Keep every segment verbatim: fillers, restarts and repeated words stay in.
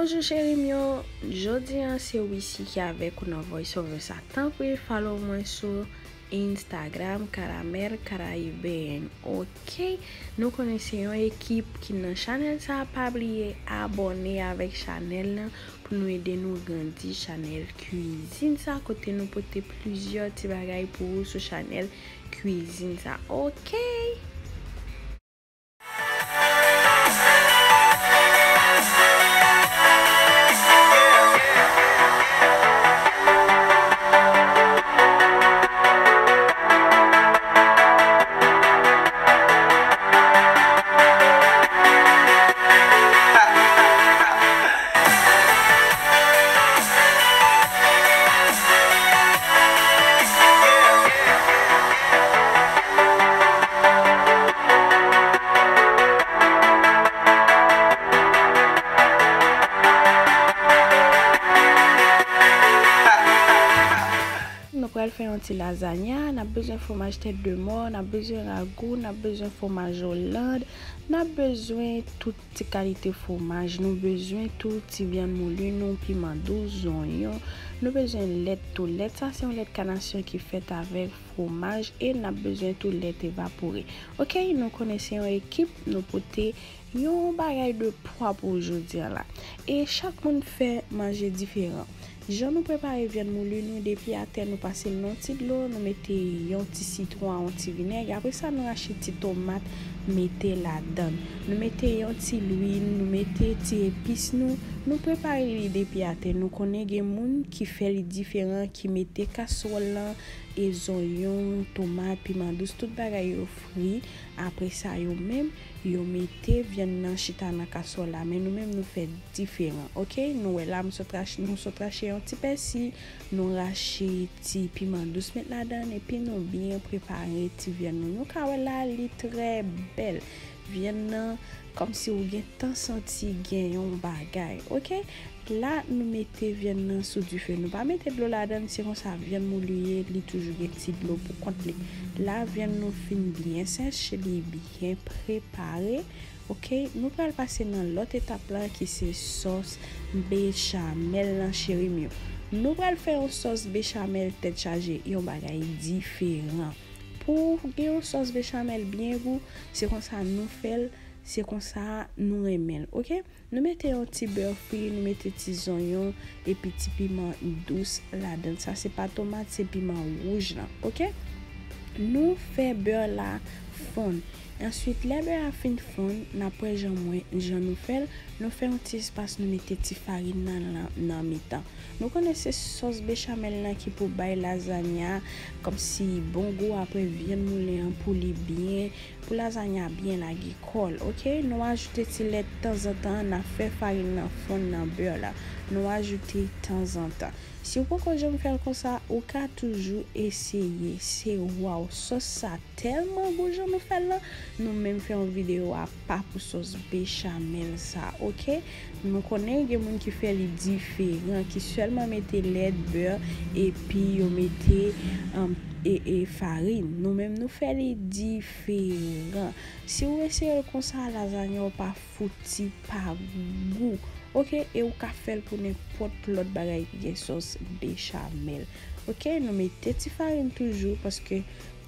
Bonjou cheri m yo, jodi a se Wissy ki avèk ou nan voice over sa. Tanpri follow mwen sou Instagram, Caramel Caribbean. Ok, nou konnen se yon ekip ki nan chanèl sa. Pa bliye abòne avèk chanèl nan pou nou ede nou grandi chanèl kwizin sa, kote nou pote plizyè ti bagay pou ou sou chanèl kwizin sa. Ok. Nou pral fè yon ti lazanya, n ap bezwen fwomaj tèt de mò, n ap bezwen ragou, n ap bezwen fwomaj Oland, n ap bezwen tout ti kalite fwomaj. Nou bezwen tou ti vyann mouli nou, piman dous, zonyon. Nou bezwen lèt tou. Lèt sa se yon lèt kanasyon ki fèt avèk fwomaj e n ap bezwen tou lèt evapore. Ok, nou konnen se yon ekip, nou pote yon bagay de pwa pou jodi a la. E chak moun fè manje diferan. Jan nou prepare vyann mouli nou, depi atè nou pase l nan ti dlo, nou mete yon ti sitwon a yon ti vinèg. Apre sa, nou rache ti tomat, mete ladann. Nou mete yon ti lwil, nou mete ti epis nou. Nou prepare li depi atè. Nou konnen gen moun ki fè li diferan, ki mete kaswòl lan, e zonyon, tomat, piman dous, tout bagay yo fri. Apre sa, yo menm, yo mete vyann nan chita nan kaswòl la. Men nou menm, nou fè diferan. Ok, nou wè la, m sot rache, nou sot rache yon ti pèsi, nou rache ti piman dous met ladann, epi nou byen prepare ti vyann nou. Nou ka wè la, li trè bèl. Vyann nan, kòmsi ou gentan santi gen yon bagay. Ok, la, nou mete vyann nan sou dife. Nou pa mete dlo ladann, se konsa vyann mouli ye, li toujou gen ti dlo pou kont li. La, vyann nou fin byen sèch, li byen prepare. Ok, nou pral pase nan lòt etap la ki se sòs bechamèl lan, cheri m yo. Nou pral fè yon sòs bechamèl tèt chaje, yon bagay diferan. Pou gen yon sòs bechamèl byen gou, se konsa nou fè l, se konsa nou renmen l. Ok, nou mete yon ti bè fri, nou mete ti zonyon epi ti piman dous ladann. Sa se pa tomat, se piman wouj lan. Ok, nou fè bè la fonn. Answit, lè bè a fin fonn, n ap wè jan mwen, jan nou fè l. Nou fè yon ti espas, nou mete ti farin nan, nan, nan mitan. Nou konnen se sòs bechamèl lan ki pou bay lazanya kòmsi bon gou, apre vyann mouli an pou li byen, pou lazanya byen lage kò l. Ok, nou ajoute ti lèt tanzantan, n ap fè farin nan fonn nan bè la. Nou ajoute tanzantan. Si w poko janm fè l konsa, ou ka toujou eseye. Se waw, sòs sa tèlman gou jan nou fè l lan. Nou menm fè yon videyo apa pou sòs bechamèl sa, ok? Nou konnen gen moun ki fè li diferan, ki sèlman mete lèt, bè, epi yo mete, um, e, e farin. Nou menm nou fè li diferan. Si w eseye l konsa, lazanya w pa fouti pa gou. Ok, e ou ka fè l pou nenpòt lòt bagay ki gen sòs bechamèl. Ok, nou mete ti farin toujou, paske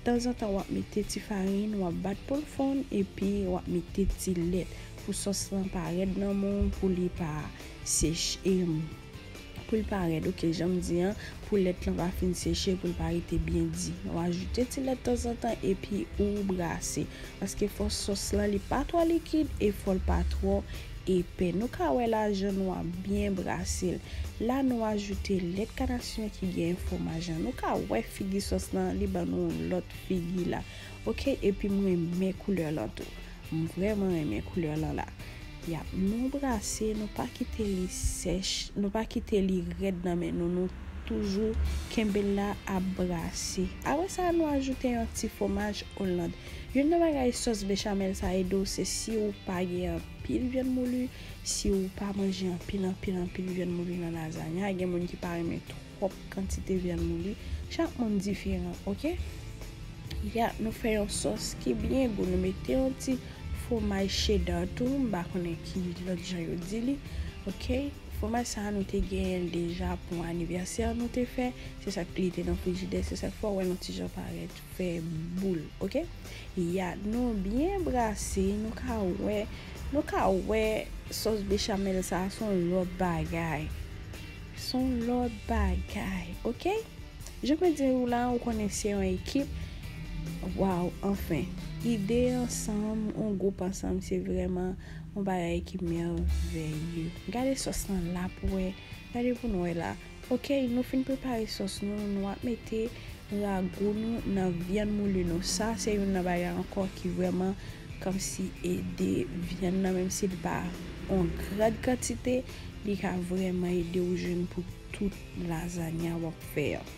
tanzantan w ap mete ti farin, w ap bat pou l fonn, epi w ap mete ti lèt pou sòs lan pa rèd nan men w, pou li pa seche, em, pou l pa rèd, ok, jan m di an, pou lèt lan pa fin seche, pou l pa rete byen di. Ou ajoute ti lèt tanzantan, epi ou brase, paske fò sòs lan li pa twò likid e fò l pa twò epè. Nou ka wè la jan nou ap byen brase l. La nou ajoute lèt kanasyon ki gen fwomaj lan. Nou ka wè figi sòs lan, li ban nou yon lòt figi la. Ok, epi m renmen koulè lan tou. M vrèman renmen koulè lan la. Yap, nou brase, nou pa kite li sèch, nou pa kite li rèd nan men nou, nou toujou kenbe l la ap brase. Apre sa, nou ajoute yon ti fwomaj Oland. Youn nan bagay sòs bechamèl sa ede w, se si ou pa gen anpil vyann mouli, si ou pa manje anpil, anpil, anpil vyann mouli nan lazanya, gen moun ki pa renmen twòp kantite vyann mouli, chak moun diferan, ok? Ya, nou fè yon sòs ki byen gou, nou mete yon ti fwomaj cheda tou, m pa konnen ki lòt jan yo di li, ok? Fwomaj sa a, nou te genyen l deja pou anivèsè nou te fè. Se sa k li te nan frijidè, se sa k fè w wè l yon ti jan parèt fè boul, oke? Ya, nou byen brase, nou ka wè, nou ka wè sòs bechamel sa a, se yon lòt bagay. Se yon lòt bagay, oke? Jan mwen di w la, ou konnen se yon ekip. Waw, anfen. Ide ansanm, yon gwoup ansanm, se vrèman yon bagay ki mèveye. Gade sòs lan la pou wè. Gade pou nou wè la. Oke, nou fin prepare sòs nou, nou ap mete ragou nou nan vyann mouli nou. Sa, se youn nan bagay ankò ki vrèman kòmsi ede vyann nan, menm si l pa yon gran kantite, li ka vrèman ede w jwenn pou tout lazanya w ap fè an.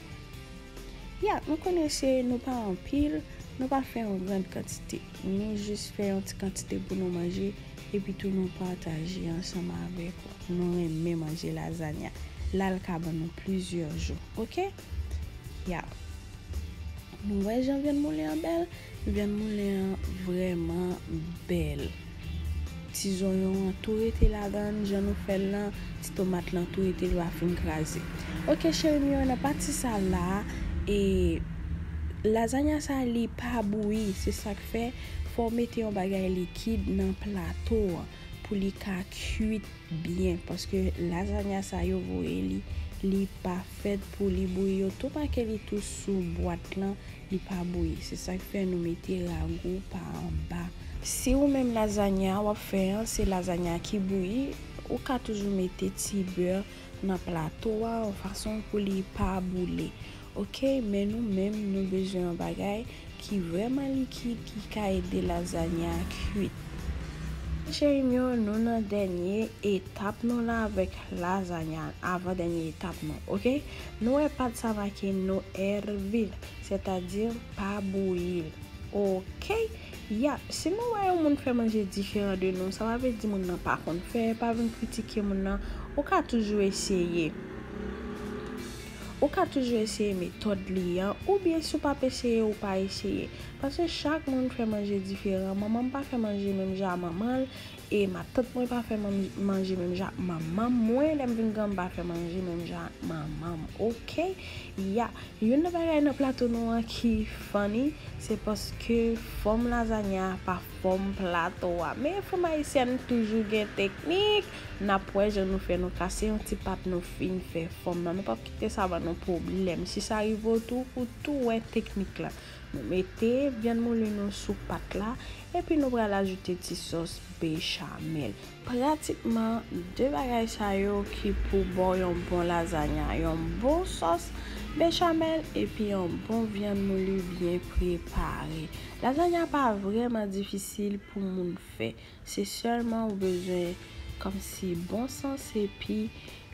Ya, nou konnen se nou pa anpil, nou pa fè yon gran kantite. Nou jis fè yon ti kantite pou nou manje, epi tou nou pataje ansanm avèk ou. Nou renmen manje lazanya. La, l ka ban nou plizyè jou, oke? Ya. Nou wè jan vyann moulen an bèl? Vyann moulen an vrèman bèl. Ti zonyon an tou rete ladan l, jan nou fè l lan, ti tomat lan tou rete, li pa fin kraze. Oke, cheri m yo, nan pati sa la, e, lazanya sa, li pa bouyi, se sa k fè, fò w mete yon bagay likid nan plato an pou li ka kuit byen, paske lazanya sa yo voye li, li pa fèt pou li bouyi, yo tou make li tou sou bwat lan, li pa bouyi. Se sa k fè nou mete ragou pa anba. Si ou menm lazanya w ap fè an, se lazanya ki bouyi, ou ka toujou mete ti bè nan plato a, yon fason pou li pa boule. Oke, men nou menm, nou bezwen yon bagay ki vrèman likid, ki ka ede lazanya a kuit. Cheri m yo, nou nan dènye etap nou la avèk lazanya, avan dènye etap nou, oke? Nou wè pat sa make no hervir, sètadi pa bouyi l. Oke? Ya, si nou wè yon moun fè manje diferan de nou, sa pa vle di moun nan pa konn fè, pa vin kritike moun nan, ou ka toujou eseye. Ou ka toujou eseye metòd li an, oubyen si w p ap eseye, ou pa eseye. Paske chak moun fè manje diferan. Manman m pa fè manje menm jan ak manman l, e matant mwen pa fè man-, manje menm jan ak manman mwen. Lè m vin gran, m pa fè manje menm jan ak manman m. Oke? Ya, youn nan bagay nan plato nou an ki funny, se paske fòm lazanya a pa fòm plato a. Men fanm ayisyèn toujou gen teknik. N ap wè jan nou fè, nou kase yon ti pat, nou fin fè fòm nan. Nou p ap kite sa ban nou pwoblèm. Si sa rive w tou, ou tou wè teknik la. Nou mete vyann mouli nou sou pat la, epi nou pral ajoute ti sòs bechamel. Pratikman, de bagay sa yo ki pou ba w yon bon lazanya, yon bon sòs bechamel, epi yon bon vyann mouli byen prepare. Lazanya pa vrèman difisil pou moun fè. Se sèlman ou bezwen kòmsi bon sans epi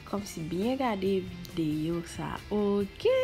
kòmsi byen gade videyo sa. Oke?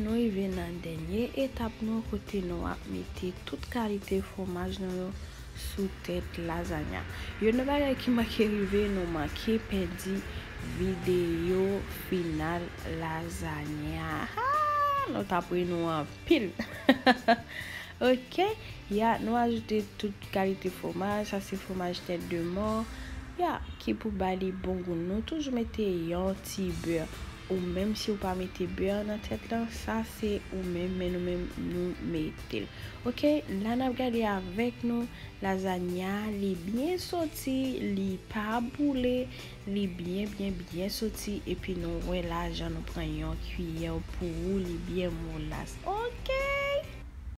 Nou rive nan dènye etap nou, kote nou ap mete tout kalite fwomaj nou yo sou tèt lazanya. Youn nan bagay ki manke rive, nou manke pèdi videyo final lazanya. Ha! Nou t ap ri nou anpil. Ok, ya, nou ajoute tout kalite fwomaj. Sa se fwomaj tèt de mò. Ya, ki pou ba li bon gou. Nou toujou mete yon ti bè. Ou menm si ou pa mete bè nan tèt lan, sa se ou menm, men nou menm nou mete l. Ok, la n ap gade avèk nou lazanya, li byen soti, li pa boule, li byen, byen, byen soti, epi nou wè la jan nou pran yon kiyè pou ou, li byen molas. Ok,